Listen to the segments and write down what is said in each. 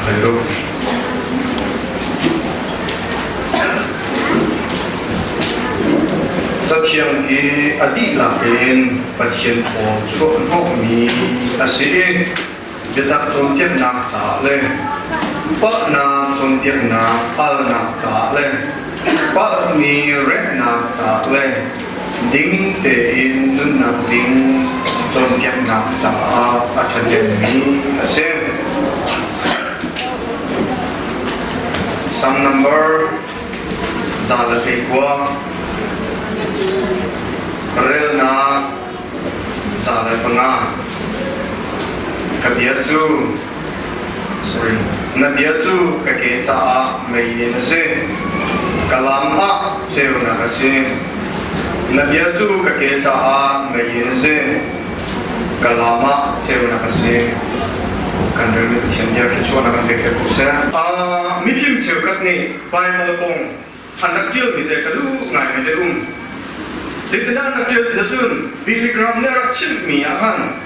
Hlei Cathiang hi a dihlak in Pathian thaw chuah hnawhmi a si i biatak cawnpiaknak caah le palhnak cawnpiaknak alnak caah le palhmi remhnak caah le ding tein nunnak ding cawnpiaknak caah a ṭhahnemmi a si. Psalm number 109 relnak 105. Ka bia cu sorry, na bia cu ka ke caah mei in a si. Ka lam ah ceunak a si. Na bia cu ka ke caah mei in a si. Ka lam ah ceunak a si. Kan relmi Pathian bia khi chuahnak kan pek ko seh. Mifim cheukhat nih Baibal kong an rak ṭialmi te ka duh ngaimi te um. Zeitindah an rak ṭial ti cun Billy Graham nih a rak chimhmi ah khan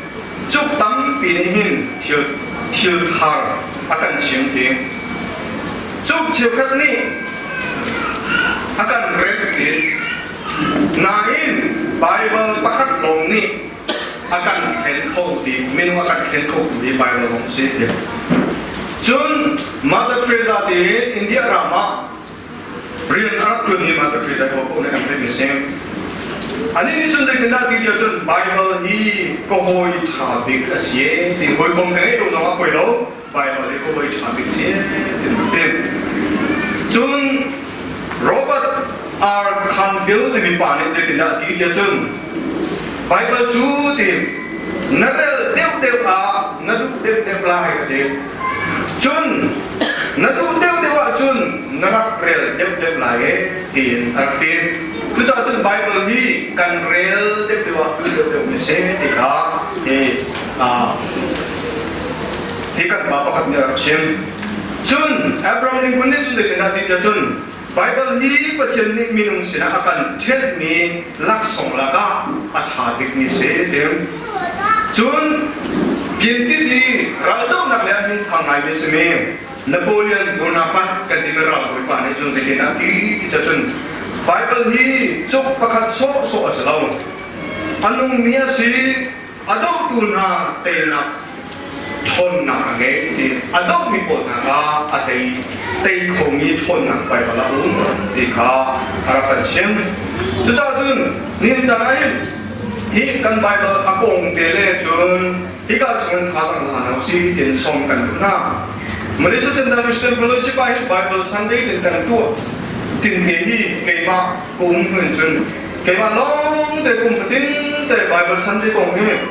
cuk tampi nih hin thil thil thar a kan chim ti. Cuk cheukhat nih a kan remh ti. Nain Baibal pakhat lawng nih a kan thlen kho ti minung a kan thlen kho ti Baibal lawng si ti. Cun Mother Teresa ti India ram ah rian a rak ṭuanmi Mother Teresa ko ko nih an theih mi si. Ani nih cun zeitindah ti ti cun Baibal hi ka hawi ṭha bik a si ti hawikom ka ngeih lo zong ah poi lo Baibal hi ka hawi ṭha bik si ti ti. Cun Robert R. Canfield timi pa nih zeitindah ti ti cun Baibal cu ti na rel deuhdeuh ah na duh deuhdeuh lai ka ti. Cun na duh deuhdeuh ahcun na rak rel deuhdeuh lai e tiin a rak ti. Cucaah cun Baibal hi kan rel deuhdeuh ah duh deuhdeuh mi si ti kha hi hi kan pa pakhat nih a rak chim. Cun Abraham Lincoln nih cun zeitin dah ti tiah cun Baibal hi Pathian nih minung sinah a kan ṭhenhmi laksawng lakah a ṭha bikmi si ti. Cun Gintit i raldohnak le a minthang ngaimi simi Napoleon Bonaparte kan timi ralbawipa nih cun zeitin a ti ti cun Baibal hi cuk pakhat sawhsawh a si lo. A nungmi a si, a dohtu hna teinak ṭhawnnak a ngei ti a dohmi pawl hna kha a tei tei khomi ṭhawnnak Baibal a um ti kha a rak kan chim. Cucaah cun nihin caan ah hin hi kan Baibal a kong te le cun hika chungin thazaang hna hna usih tiin sawm kan duh hna. Malaysia Central Christian Fellowship ah hin Bible Sunday tin kan tuah tin te hi keimah ka um hnu cun keimah lawng te kum fatin te Bible Sunday kong hi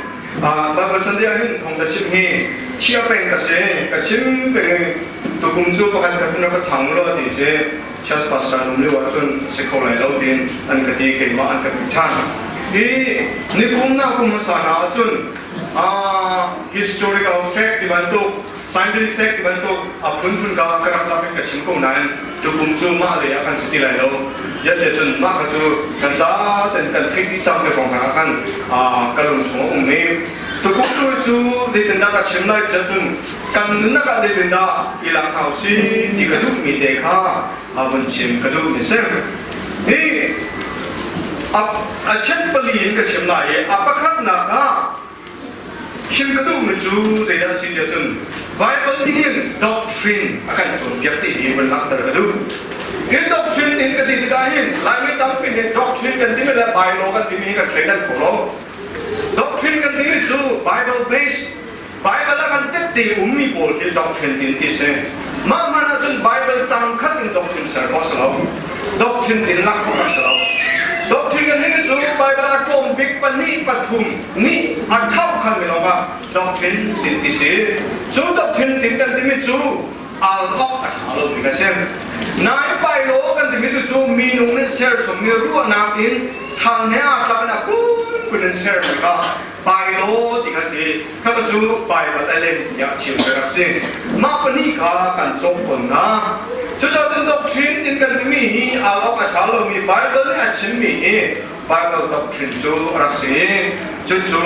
Bible Sunday ah hin thong ka chim hi chia peng ka si ka chim peng tukum cu pakhat khat na ka chang lo ti si church pastor num lio ahcun si kho lai lo tiin an ka ti keimah an ka ti ṭhan hi nikum na kum hmasa hna ahcun historical fact ti bantuk scientific fact ti bantuk a phunphun ka ka rak lak in ka chim ko nain tukum cu mah lei ah kan si ti lai lo yat le cun mah kha cu kan za ten kan theih dih cang te hrawng hna khan ka lung chung a um i tukum tu cu zeitindah ka chim lai tiah cun kan nunnak ah zeitindah i lak hna si ti ka duhmi te kha vun chim ka duhmi si hi a chet pali in ka chim lai i a pakhatnak ah Chim ka duhmi cu zeidah a si tiah cun Bible nih hin doctrine a kan cawnpiak ti hi vun langhter ka duh. Hi doctrine in ka ti tikah hin Laimi tampi nih doctrine kan timi le bylaw kan timi hi kan thleidan kho lo. Doctrine kan timi cu Bible based Bible ah kan tette ummi pawl hi doctrine in ti si. Mah hmanh ahcun Bible cang khat in doctrine ser khawh si lo. Doctrine in lak khawh kan si lo. Doctrine kan timi cu Bible a tlawm bik pahnih pathum nih a thau khan minung ah doctrine tin ti si. Cu doctrine tin kan timi cu al awk a ṭha lo mi kan si. Nai pai law kan timi tu cu minung nih serchommi ruahnak in chan he aa tlak in a phunphun in sermi kha pai law ti kha si. Kha cu Bible a lem tiah chim ka rak si. Mah pahnih kha kan cawk tawn hna. Cucaah cun doctrine tin kan timi hi al awk a ṭha lomi Bible nih a chimmi hi Bible doctrine cu a rak si. Cucu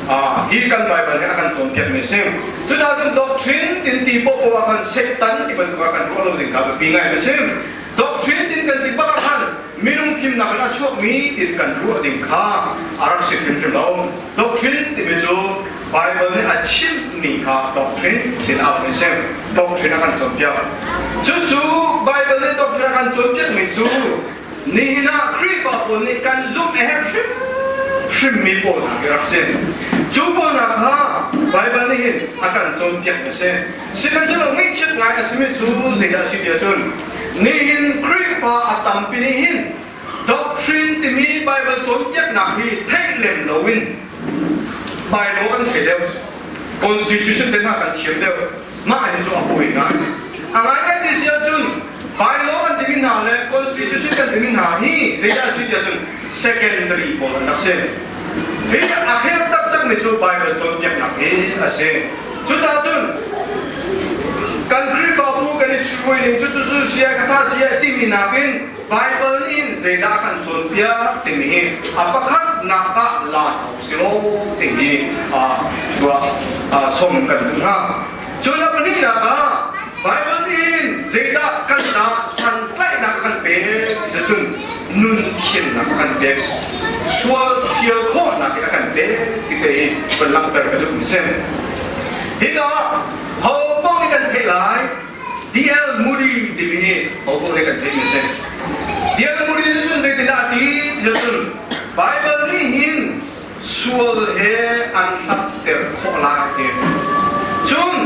Hi kan Baibal nih a kan cawnpiak mi si. Cucaah cun doctrine tin ti poah ah khan Satan ti bantuk ah kan ruah lo ding kha biapi ngai a si. Doctrine tin kan ti bak ah khan minung fimnak in a chuakmi tin kan ruah ding kha a rak si hrimhrim lo. Doctrine timi cu Bible nih a chimhmi kha doctrine tin a um si. Doctrine a kan cawnpiak. Cucu Bible nih doctrine a kan cawnpiakmi cu nihin ah Khrihfa pawl nih kan zumh a herh hrimhrimmi pawl hna khi rak si. Cu pawl hna kha Bible nih hin a kan cawnpiak a si. Sihmanhsehlaw ngaihchiat ngai a simi cu zeidah a si ti ahcun nihin Khrihfa a tampi nih hin doctrine timi Bible cawnpiaknak hi theih lem loin bylaw kan thei deuh, constitution te hna kan thiam deuh. Mah hi cu a pawi ngai. A ngaingai ti si ahcun bylaw kan timi hna le constitution kan timi hna hi zeidah a si ti ahcun secondary pawl an rak si. Hi a kher taktakmi cu Bible cawnpiaknak hi a si. Cucaah cun kan Khrihfabu kan i ṭhihruai ning cu cucu sia ka tha sia timi nakin Bible in zeidah a kan cawnpiak timi hi a pakhatnak ah la hna usilaw timi tuah som kan duh hna. Cun a pahnihnak ah Bible in zeidah kan caah santlaihnak a kan pek ti cun nun thiannak a kan pek sual thial khawhnak a kan pek ti te hi van langhter ka duh mi si. Hika ho paoh nih kan theih lai D.L. Moody timi hi ho paoh nih kan theih mi si. D.L. Moody nih cun zeitindah a ti ti cun Bible nih hin sual he an hlatter khawh lai ti. Cun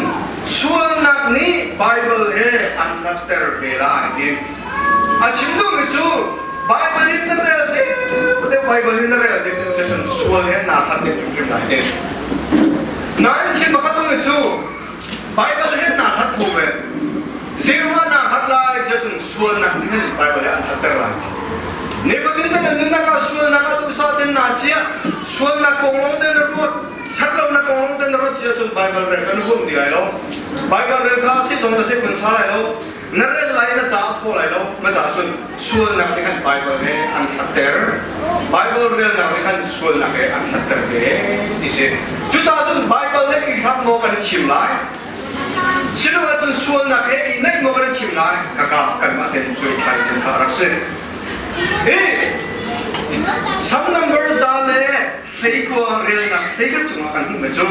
sualnak nih Bible he an hlatter ve lai ti. A chim duhmi cu Bible in na rel deuh deuh Bible in na rel deuh deuh cun sual he naa hlat deuh hrimhrim lai ti. Nain thil pakhat um cu Bible he naa hlat kho ve. Zeruah naa hlat lai tiah cun sualnak nih hin Bible he an hlatter lai. Nifatin te na nunnak ah sualnak a duhsah ten naa chiah, sualnak kong lawng te na ruat, ṭhatlonak kong lawng te na ruat si ahcun Bible rel kan huam ti lai lo. Bible rel kha si zong na si kun sa lai lo. Na rel lai na ca a thaw lai lo. Na ca cun sualnak nih khan Bible he an hlatter. Bible relnak nih khan sualnak he an hlatter ve ti si. Cucaah cun Bible he i hlat maw kan i thim lai? Silo ahcun sualnak he i naih maw kan i thim lai? Kaka kanmah ten cuai thlai ding kha a rak si. Hi Sam number 119 relnak hleikhat cungah kan hmuhmi cu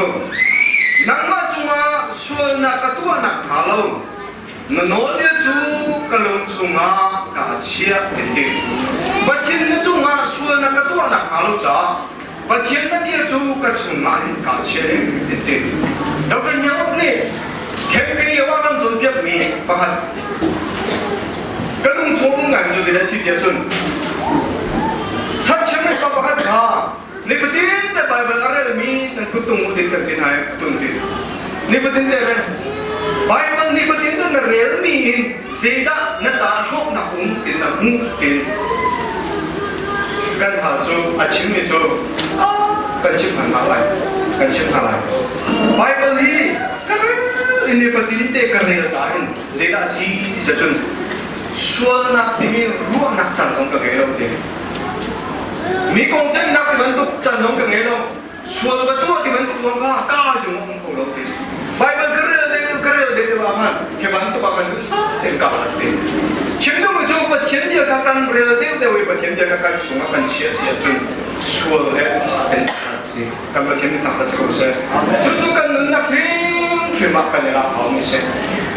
nangmah cungah sualnak ka tuahnak hnga lo Na nawlbia cu ka lung chungah kaa chiah kan ti. Pathian na cungah sualnak ka tuahnak hnga lo caah Pathian na bia cu ka chungah hin kaa chiah kan ti. Dr. Nyauk nih campaign lio ah kan cawnpiakmi pakhat ka lung chung um ngai cu zeidah si tiah cun chan mi pa pakhat kha nifatin te Bible a relmi nan kuttung u din kan ti hna tun ti nifatin te rel Bible nifatin te na relmi in zeidah na ca hlawknak um tin na hmuh tin kan hal cu a chimmi cu kan chim hna lai kan chim hna lai Bible hi ka rel in nifatin te ka rel ca in zeidah si ti cun sualnak timi ruahnak caan zong ka ngei lo ti Mi kong ceihnak ti bantuk caan zong ka ngei lo. Sual va tuah ti bantuk zong kha ka zung a um kho lo ti. Bible ka rel ding ka rel ding ah khan hi bantuk ah kan duh sa ten ka hlat ti. Chim duhmi cu Pathian bia kha kan rel deuh deuh i Pathian bia kha kan chungah kan chia si ahcun sual he ten si. Kan Pathian nih thangṭhat si ko seh. Cucu kan nunnak hrimhrim ah kan i lak haumi si.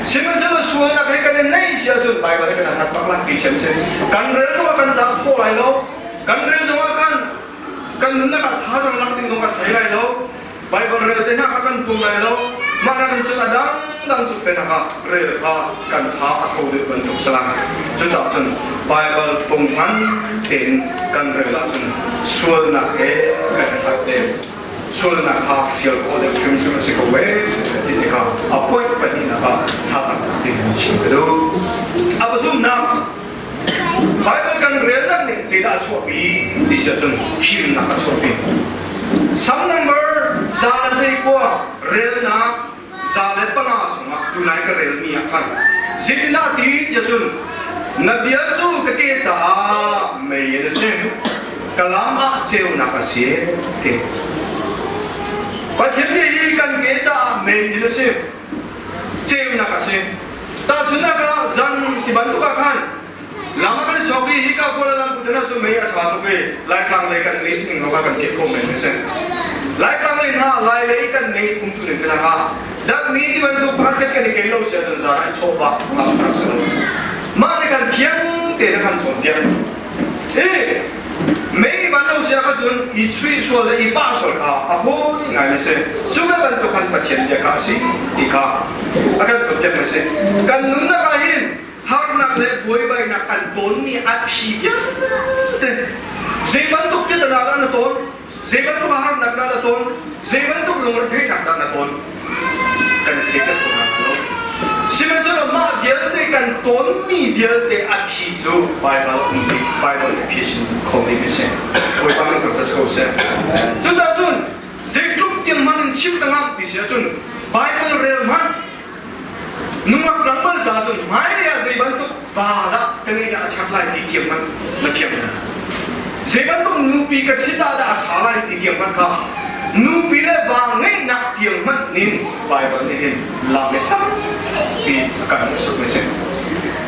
Sihmanhsehlaw sualnak he kan i neih si ahcun Baibal he kan i hlat bak lai ti ṭhiam si. Kan rel zongah kan ca thaw lai lo. Kan rel zongah kan kan nunnak ah thazaang lak ding zong kan thei lai lo. Baibal rel te hna kha kan tum lai lo. Mah nakin cun a dangdang cu penak ah rel kha kan tha a tho deuh bantuk salang. Cucaah cun Baibal punghman tein kan rel ahcun sualnak he kan i hlat te sualnak kha hrial khawh deuh hrimhrim a si ko ee ti tikah a point pahnihnak ah tha tak in chim ka duh. A pathumnak Bible kan relnak nih zeidah a chuahpi ti si ahcun fimnak a chuahpi. Sam number 119 relnak 105 chungah tunai ka relmi ah khan zeitindah ti tiah cun na bia cu ka ke caah mei in a si ka lam ah ceunak a si ti. Pathian bia hi kan ke caah meiinn a si. Ceunak a si. Tahchunhnak ah zan ti bantuk ah khan lam ah kan i chawk i hika Kuala Lumpur te cu mei a ṭha tuk i Laitlang lei kan mei sining lawng ah kan keh khawh men a si. Laitlang lei hna Lai lei kan mei umtu ning te hna dakmi ti bantuk pakhat kan i ken lo si ahcun zan ah i chawh pah a rak si lo. Mah nih kan thiang tein a kan cawnpiak. Hi mei van lo sia kha cun i chuih sual le i pah sual kha a fawi ngai mi si. Cu ve bantuk khan Pathian bia kha a si ti kha a kan cawnpiak mi si. Kan nunnak ah hin harnak le buaibainak kan tawnmi a phi vialte zei bantuk bia dah na tawn, zei bantuk harnak dah na tawn, zei bantuk lungretheihnak dah na tawn, kan thei kan tawn lo. Sihmanhsehlaw mah vialte kan tawnmi vialte a phi cu Baibal um ding, Baibal a phi sin kho ding a si. Bawipa min thangṭhat ko seh. Cucaah cun zeitluk tiang hmanh in chim ka ngam ti si ahcun Baibal rel hmanh Nungak tlangval ca cun hmailei ah zei bantuk va dah ka ngeih dah a ṭhat lai ti tiang hmanh na thiam hna. Zei bantuk nupi ka ṭhit ah dah a ṭha lai ti tiang hmanh kha nupi le va ngeihnak tiang hmanh nin Baibal nih hin lam le tampi a kan hmuhsak mi a si.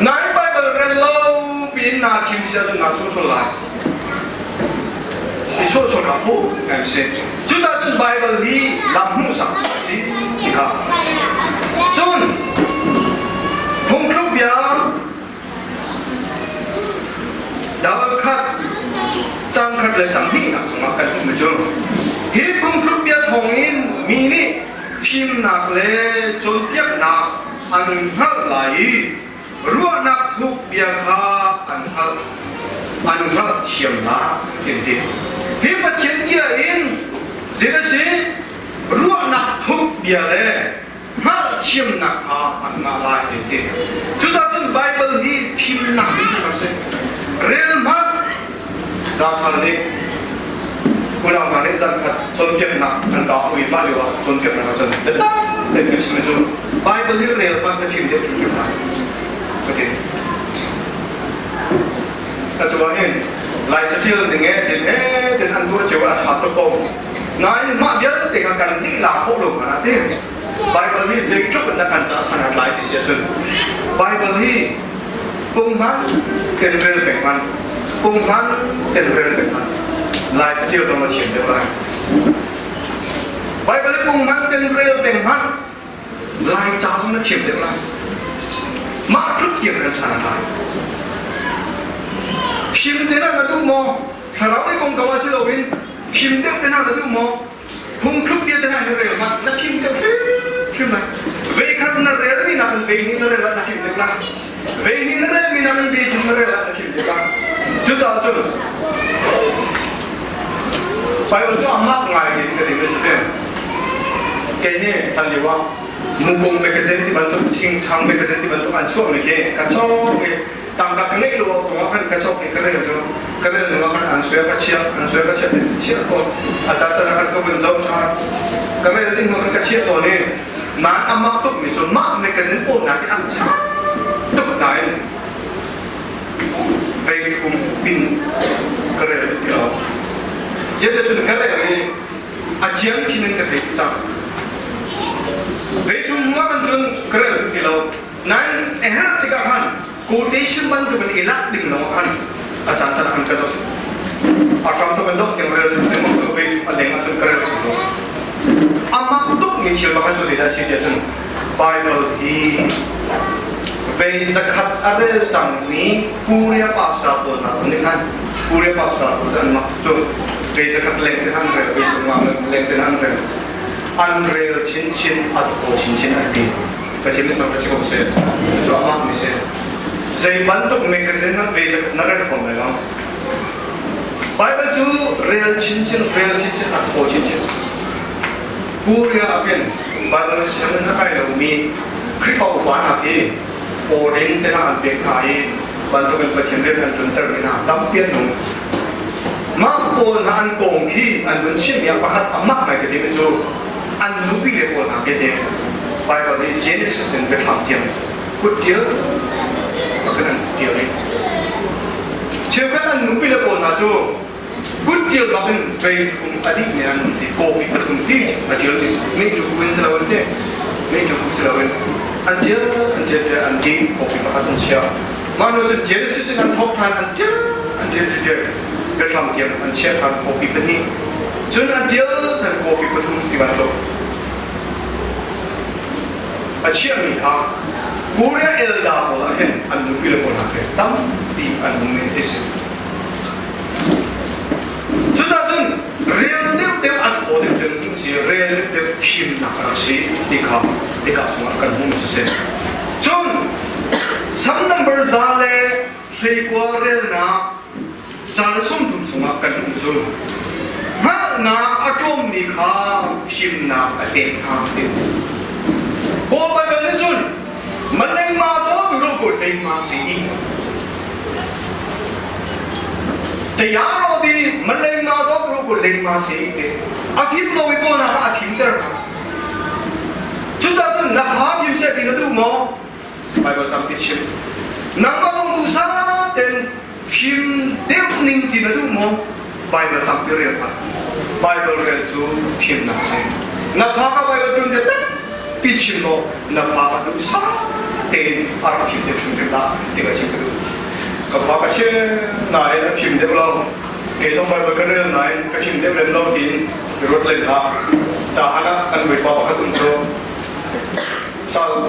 Nain Baibal rel lo piin naa thim si ahcun naa chuahsual lai. I chuahsual ah phu kan si. Cucaah cun Baibal hi lam hmuhsak a si ti kha. Cun phungthluk bia dal khat cang khat le cang hnihnak cungah kan hmuhmi cu hi phungthluk bia thawngin mi nih fimnak le cawnpiaknak an hngalh lai i ruahnak thuk bia kha an hngalh an hngalh thiam hna an ti. Hi Pathian bia in zei a si ruahnak thuk bia le hngalhthiamnak kha an ngah lai an ti. Cucaah cun Baibal hi fimnak ding a si. Rel hmanh Zathal nih unau hna nih zankhat cawnpiaknak an ka ui mah lio ah cawnpiaknak ah cun biatak tein kan chim cu Baibal hi rel hmanh na fim deuh hrimhrim lai. Okay. Atu ah hin Lai catial ning e tin he tin an tuah cio a ṭha tuk ko. Nain mah vialte kha kan nih la khawh lo hmanh ah tin Baibal hi zeitluk in dah kan caah san a tlai ti si ahcun Baibal hi Punghman ten rel peng hman. Punghman ten rel peng hman. Lai catial zong na thiam deuh lai. Baibal i punghman ten rel peng hman. Lai ca zong na thiam deuh lai. Mah tluk tiang kan san lai. Phim te na duh maw? Thlarau i kong ko ah si loin phim deuh te na duh maw? Phungthluk bia te hna hi rel hmanh na thim deuh hrimhrim lai. Veikhat na relmi nakin vei hnih na rel ah na thim deuh lai. Vei hnih na relmi nakin vei thum na rel ah na thim deuh lai. Cucaah cun Bible cu a mak ngai in ka ring a si. Kei hi hlan lio ah Mukung magazine ti bantuk, Thingthang magazine ti bantuk an chuahmi khi ka cawk i tangka ka ngeih lo kong ah khan ka cawk i ka rel cu ka rel hnu ah khan an sui ka chiah an sui ka chiah chiah ko a ca can ah khan ka vun zoh ṭhan ka rel ding hnu khan ka chiah tawn i nain a mak tuk mi cu mah magazine pawl hna hi an ṭha tuk nain vei thum pin ka rel ti lo cun ka rel i a ciam khin in ka thei cang vei thum hnu ah khan cun ka rel ti lo Nain a herh tikah khan quotation bantuk in i lak ding lawng khan a caan caan an ka zoh. A hram tuk an doh tiang rel lengmang cu ve a leng ahcun ka rel tuk lo. Amah tuk mi thil pakhat cu zeidah a si tiah cun Bible hi vei zakhat a rel cangmi Korea pastor pawl hna zong nih khan Korea pastor pawl cu an mak cu vei zakhat leng te an rel vei sungah leng te an rel an rel chinchin a thaw chinchin an ti. Pathian nih ka chim seh. Cu amah nih seh. Zei bantuk magazine nan ve na rel fawn lai lo. Bible cu rel chinchin rel chinchin a thaw chinchin. Korea ah khin Bible sianginn a kai lomi Khrihfa upa hna khi awrin te hna an pek hna i bantukin Pathian rian an ṭunter mi hna tampi an um. Mah pawl hna an kong khi an vun chimmi ah pakhat amah ngai ka timi cu an nupi le pawl hna ke Bible nih Genesis in biathlam tiang kut ṭial a kan an ṭial i cheukhat an nupi le pawl hna cu Kut ṭial bak in vei thum a dih mi an um ti kawpi pathum ti a ṭial mi mei cu ku in si loin ti mei cu ku si loin an ṭial an ṭial ṭial an ti kawpi pakhat an chiah. Mah hnu cun Genesis in an thawk ṭhan an ṭial an ṭial ṭial biahram tiang an chiah ṭhan kawpi pahnih. Cun an ṭial an kawpi pathum ti bantuk. A chiahmi kha Korea elda pawl ah hin an nupi le pawl hna khi tampi an um men ti si. Cucaah cun rel deuhdeuh a thaw deuh deuh si rel deuhdeuh fimnak a rak si ti kha hika chungah kan hmuhmi cu si. Cun Sam number 119 relnak 130 chungah kan hmuh cu hngalhnak a tlawmmi kha fimnak a pek hna ti. Kawl Baibal nih cun Malengma to tu ko lengma si i Tayaro di malengma to tu ko lengma si i a fim lo i ko na a fim ter Cucaah cun na fa fim seh ti na duh maw? Bible tampi chim. Nangmah zong duhsa ten fim deuh ning ti na duh maw? Bible tampi rel hlah. Bible rel cu fimnak si. Na fa ka Bible tun te tampi chim law na fa ka duhsa tein a rak fim deuh hrimhrim dah ti ka chim ka duh. Ka fa ka chim nain a fim deuh lo. Kei zong Bible ka rel nain ka fim deuh lem lo tiin ruat len hlah. Tahan ah kan bawipa pakhat um cu cal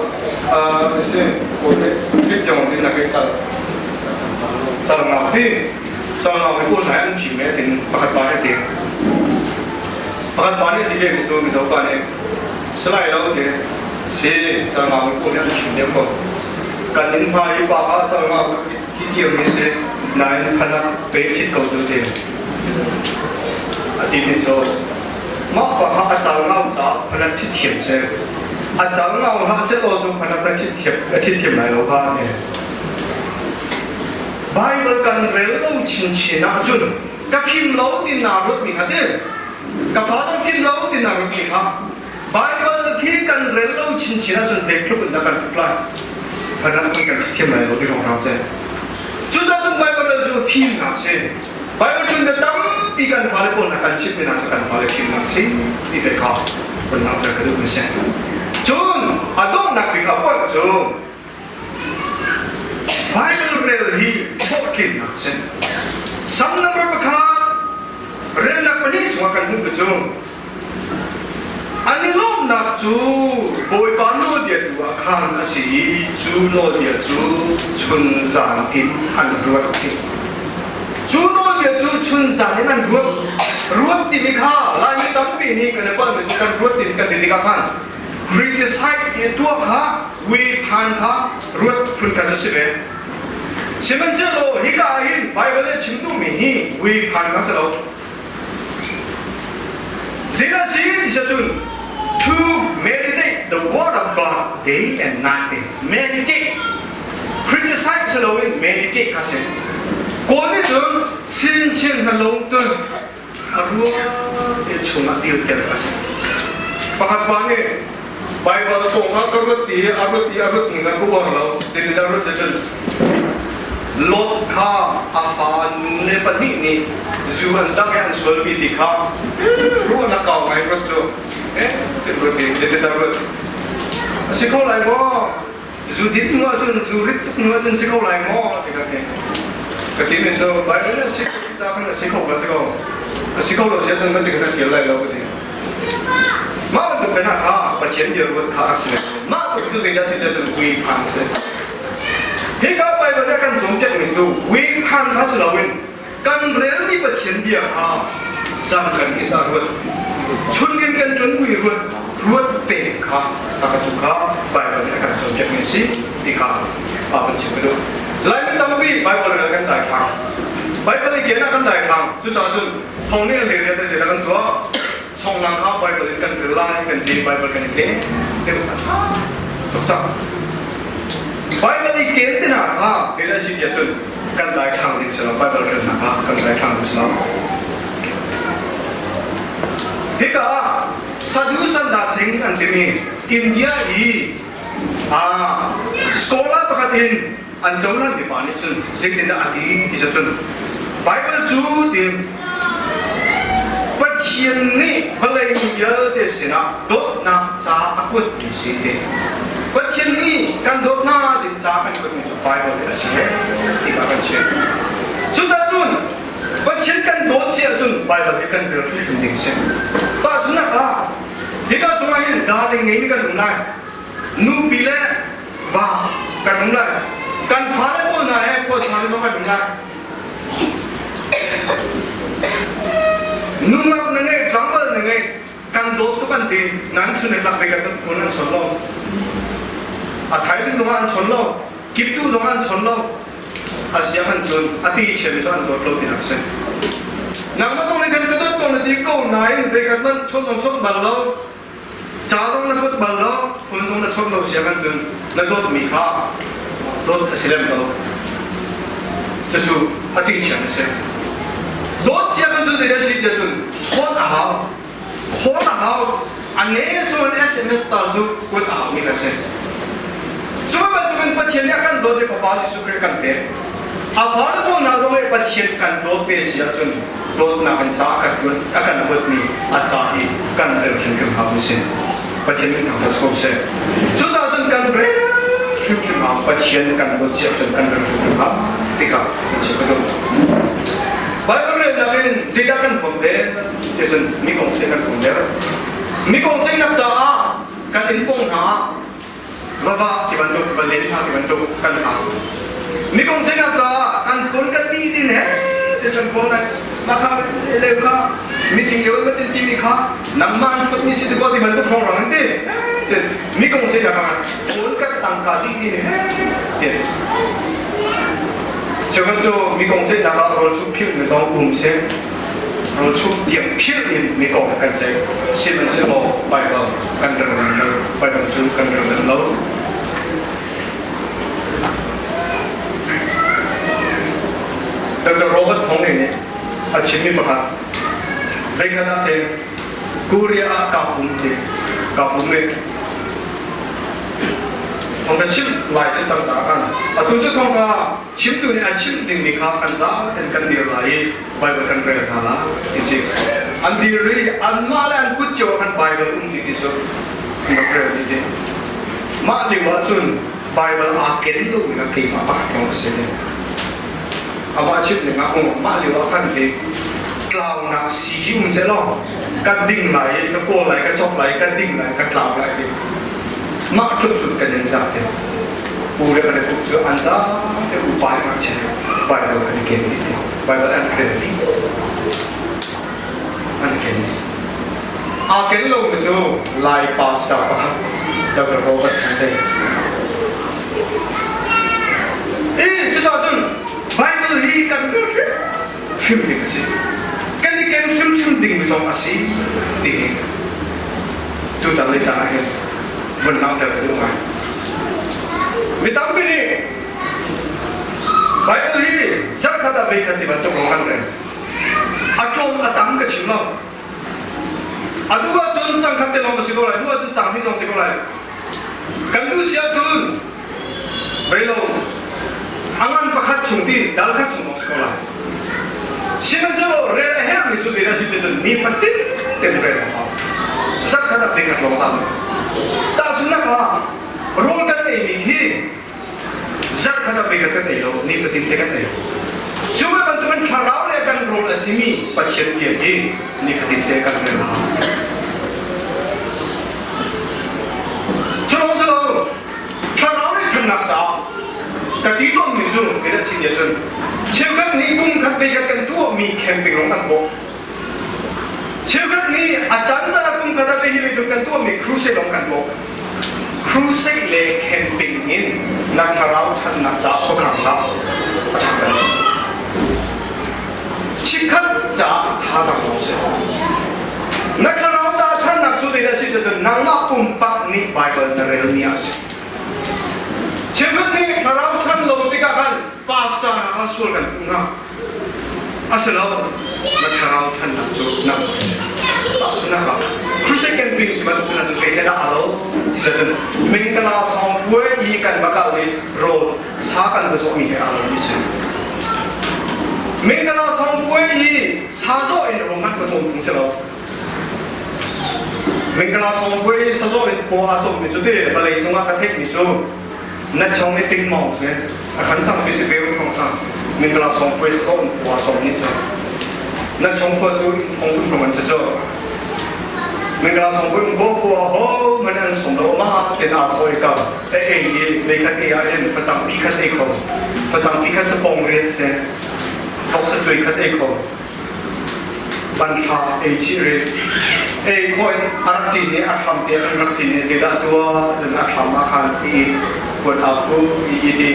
si kawlte yong din na ke cal cal ngau ti cal ngau hi kun nai an phim me tin pakhat pa nih ti pakhat pa nih ti ve mi cu mizo pa nih salai lo ti si cal ngau hi kun an phim deuh ko kan in hma i pa kha cal ngau hi tiam mi si nain phanak pe chit ko tu ti a ti mi cu mah pa kha a cal ngau ca phanak thit thiam si a cal ngau hlah seh law cu phanak na thit thiam na thit thiam lai lo kha ti Bible kan rel lo chinchin ahcun ka fim lo ti naa ruat mi kha ti ka fa zong fim lo ti naa ruat mi kha Bible khi kan rel lo chinchin ahcun zeitluk in dah kan tluk lai phanak kan kan thiam lai lo ti hrawng seh cucaah cun Bible rel cu fimnak si Bible chung bia tampi kan fale pawl hna kan chimh hna cu kan fale fimnak si ti te kha kan langhter ka duh mi si. Cun a donghnak bik a point cu Bible rel hi hlawhtlinnak si. Sam number pakhat relnak pahnih chungah kan hmuh cu an i lawmhnak cu Bawipa nawlbia tu ah khan a si i cu nawlbia cu chun zan in an ruat ti. Cu nawlbia cu chun zan in an ruat. Ruat timi kha Laimi tampi nih kan i palhmi cu kan ruat tin kan ti tikah khan criticize ti tuah kha ui phan kha ruat phun khat a si ve. Sihmanhsehlaw hika ah hin Baibal nih a chim duhmi hi ui phan kha si lo. Zeidah si ti cun to meditate the word of God day and night meditate criticize si loin meditate kha si kawl nih cun sinchin na lung tun a ruang te chungah dil tel kha si pakhat pa nih Bible kong kha ka ruat ti a ruat ti a ruat ning ka uar lo tin a ruat cun Lot kha a fa nu le pahnih nih zu an dang i an sualpi ti kha ruahnak kau ngai ruat cu eh tin ruat ti tin ta ruat a si kho lai maw zu dit nu ahcun zu rit tuk nu ahcun si kho lai maw ti ka ti ka ti min cu Bible a si ca kan a si kho ka si ko a si kho lo si ahcun kan ti kan tial lai lo ka ti Mah bantuk te hna kha Pathian bia ruat kha a si. Mah tuk cu zeidah si cun ui phan a si. Hika Bible nih a kan cawnpiakmi cu ui phan kha si loin kan relmi Pathian bia kha zan kan in dah ruat. Chun in kan ṭun ui ruat ruat pek kha a ka tu kha Bible nih a kan cawnpiakmi a si ti kha a kan chim ka duh. Laimi tampi Bible rel kan dai thlang. Bible i ken ah kan dai thlang. Cucaah cun Thawng nih an rian zei kan tuah chonglang kha Bible in kan rel lai kan ti Bible kan i ken deuh a ṭha tuk cang Bible i ken te hna kha zei a si tiah cun kan dai thlang ding si lo Bible rel hna kha kan dai thlang ding si lo hika ah Sadhu Sanda Singh an timi India i scholar pakhat in an cohlan mi pa nih cun zeitindah a ti ti cun Bible cu ti. Pathian nih vawlei mi vialte sinah dawtnak ca a kuatmi si hi. Pathian nih kan dawtnak ding ca kan kuatmi cu Bible hi a si he ti kha kan chim. Cucacun Pathian kan dawt si ahcun Bible hi kan rel hrimhrim ding a si. Tahchunhnak ah, hika cungah hin darling ngeimi kan um lai. Nupi le va kan um lai. Kan fale pawl hna he khuasa zong kan um lai. Nungak na ngei, tlangval na ngei, kan dawt tuk an ti, nan chun lak ve kan phun an chon lo. A thaizing zong an chon lo, kiptu zong an chon lo. A siang an cun, a ti chiami cu an dawt lo tinak si. Nangmah zong nih kan ka dawt ko na ti ko nain ve kan man chon zong chon bal lo. Ca zong na kuat bal lo, phun zong na chon lo siang an cun na dawtmi kha dawt a si lem lo. Cucu a ti thiam a si. Dawt siang an cun zei a si tiah cun chawn a hau. Khawn a hau. A ne suan SMS tal cu kuat a hau mi kan si. Cu bantukin Pathian nih a kan dawt i Fapa Jesuh Khrih kan pek. A fale pawl hna zong nih Pathian kan dawt ve si ahcun dawtnak in ca a kan a kan kuatmi a ca hi kan rel hrimhrim hau mi si. Pathian min thangṭhat ko seh. Cucaah cun kan rel hrimhrim hau. Pathian kan dawt si ahcun kan rel hrimhrim hau tikah kan chim ka duh. Bible relnak in zeidah kan huam ve? Ti cun mi kong ceih kan huam ve. Mi kong ceihnak caah kan inn pawng hna ah vava ti bantuk va len hna ti bantuk kan hang mi kong ceihnak caah kan phone kan ti din he ti kan phone ai mah kha le kha meeting lio ma tin ti mi kha nangmah an chot mi si ti ko ti bantuk thong rang ti mi kong ceihnak ah phone kan tangka di din he ti Cheukhat cu mi kong ceihnak ah rawl chuh philh mi zong um si rawl chuh tiang philh in mi kong kan ceih sihmanhsehlaw Baibal kan rel lo Baibal cu kan rel lo Dr. Robert Thong nih a chimmi pakhat veikhat ah te Korea ah kaa pum ti kaa pum i thong ka chim lai cu cang caah khan atu cu thong ka chimtu nih a chim dingmi kha kan zaten kan dir lai i Bible kan rel hna la ti si an dir i anmah le an kut cio khan Bible um ti ti cu an rak rel ti ti mah lio ah cun Bible aa ken lo mi kha keimah pakhat lawng ka si amah chim ning ah mah lio ah khan hi tlaunak si um se law kan ding lai i ka kawl lai ka chok lai ka ding lai ka tlau lai ti mah tluk cun kan in zah te u le kan tuk cu an za te upa ma chin Bible an ken ti Bible an rel ti an ken ti a ken lo mi cu lai pastor pakhat Dr. Robert Hante i cucaah cun Bible hi kan hrim ding a si kan i ken hrimhrim ding mi zong a si ti hi cu cang le cang ah hin vun langhter ka duh ngai mi tampi nih Bible hi zarkhat ah veikhat ti bantuk lawng kan rel a tlawm a tam ka chim lo a duh ahcun cangkhat te lawng a si ko lai duh ahcun cang hnih lawng si ko lai kan duh si ahcun Beilo a ngan pakhat chung ti dal khat chung lawng si ko lai. Sihmanhsehlaw rel a herhmi cu zeidah si ti cun ni fatin ten rel a hau. Zakhat ah khat lawng zam. Tahchunhnak ah rawl kan eimi hi zarkhat ah khat kan ei lo, ni fatin te kan ei. Cu bantukin thlarau le kan rawl a simi Pathian bia hi ni fatin te kan rel a hau. Cu lawng si lo, Thlarau nih ṭhannak caah ka ti tawnmi cu kei na sin cun cheukhat nih kum khat ve khat kan tuahmi camping lawng kan bawk. Cheukhat nih a caan caan ah kum khat ah ve hi kan tuahmi crusade lawng kan bawk. Crusade le camping in na thlarau ṭhannak caah khuakhang hlah a ṭha kan Chikkhat caah thazaang lawng si. Na thlarau ca ṭhannak cu zeidah a si ti cun nangmah pumpak nih Baibal na relmi ah a si. Cheukhat nih thlarau ṭhan lo tikah khan pastor hna kha sual kan puh hna. A si lo, na thlarau ṭhannak cu nangmah a si. Tahchunhnak ah, crusade camping ti bantuk hna cu zeidah dah aa lo ti cun Mingkala song puai i kan va kal i rawl sa kan va zawhmi he aa lomi si. Mingkala song puai i sa zawh in rawl hmanh va cawm phung si lo. Mingkala songpui sazaw in paw aa cawmmi cu ti vawlei cungah ka theihmi cu na chong i ting mawng si a khan sang pi si pe rong sang mingkala songpui sazaw in paw aa cawmmi cu na chong khua cu in thong tum rong an si cu mingkala songpui um bo khua ho man an som lo ma ten aa thoi ka e ei i lei khat ei ah hin facang pi khat ei kho facang pi khat cu pong riat si thok sa cui khat ei kho Banhla ei chih rih. Ei khawh in a rak ṭin i a hram te an rak ṭin i zeidah tuah cun a hram ah khan i kuat aa phu i i ti.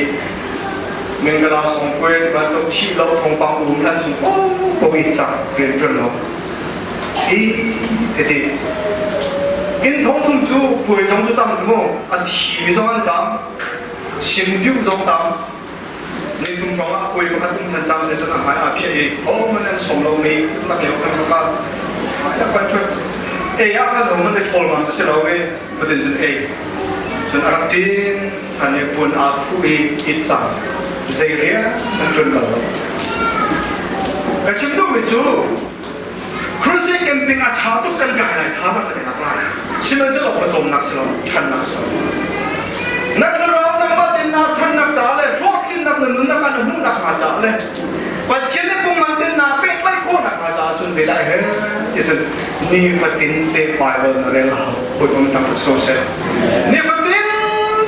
Mingala songkwe bantuk thih lo thawngpang um hlan chung ko i cak rian ṭuan lo. Hi hiti. Inn thong thum cu puai zong cu tam cu mu. A thi mi zong an tam. Sim piu zong tam. Nithum hrawng ah puai pakhat um than cang te cun a hmai aa phiah i hohmanh an sawm lomi lak lio kan ka kal. Hmai ah kan ṭhut. Ei ah kan hung i ṭhawl bang cu si lo i cutin cun ei. Cun a rak ṭin ṭhan i puan aa phuh i it cang. Zei rian an ṭuan bal lo. Ka chim duhmi cu Crusade camping a ṭha tuk kan kai lai tha tak kan i lak lai. Sihmanhsehlaw pawcawmnak si lo, ṭhannak si lo. Na thlarau nangmah tein naa ṭhannak caah le hlawhtlinnak na nunnak ah na hmuhnak hnga caah le Pathian le pumman tein naa pehtlaih khawhnak hnga caah cun zeidah a herh ti cun nifatin te Bible na rel a hau. Hawikom tak so seh. Nifatin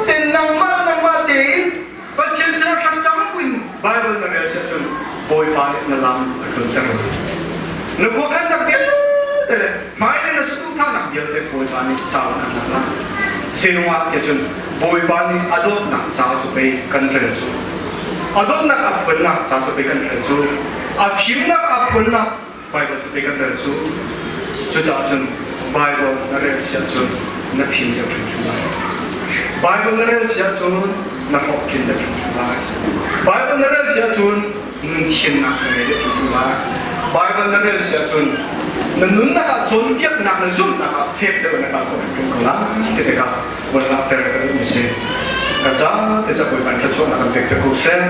te nangmah nangmah tein Pathian sinah thlacam in Bible na rel siah cun Bawipa nih na lam a tlunter lai. Na khuakhannak vialte le hmailei na saduhthahnak vialte Bawipa nih caan an lak lai. Sinungah tiah cun Bawipa nih a dawtnak ca cu pei kan rel cu. A dawtnak a phuannak ca cu pei kan rel cu. A fimnak a phuannak Bible cu pei kan rel cu. Cucaah cun Bible na rel siah cun na phim deuh hrimhrim lai. Bible na rel siah cun na hlawhtlin deuh hrimhrim lai. Bible na rel siah cun nun thiannak na ngei deuh hrimhrim lai. Bible na rel siah cun na nunnak ah cawnpiaknak na zumhnak ah fek deuh na kal khawh hrimhrim ko lai ti tikah von langhter ka duhmi si. Ka ca te ca Bawipa thluachuahnak kan pek te ko seh.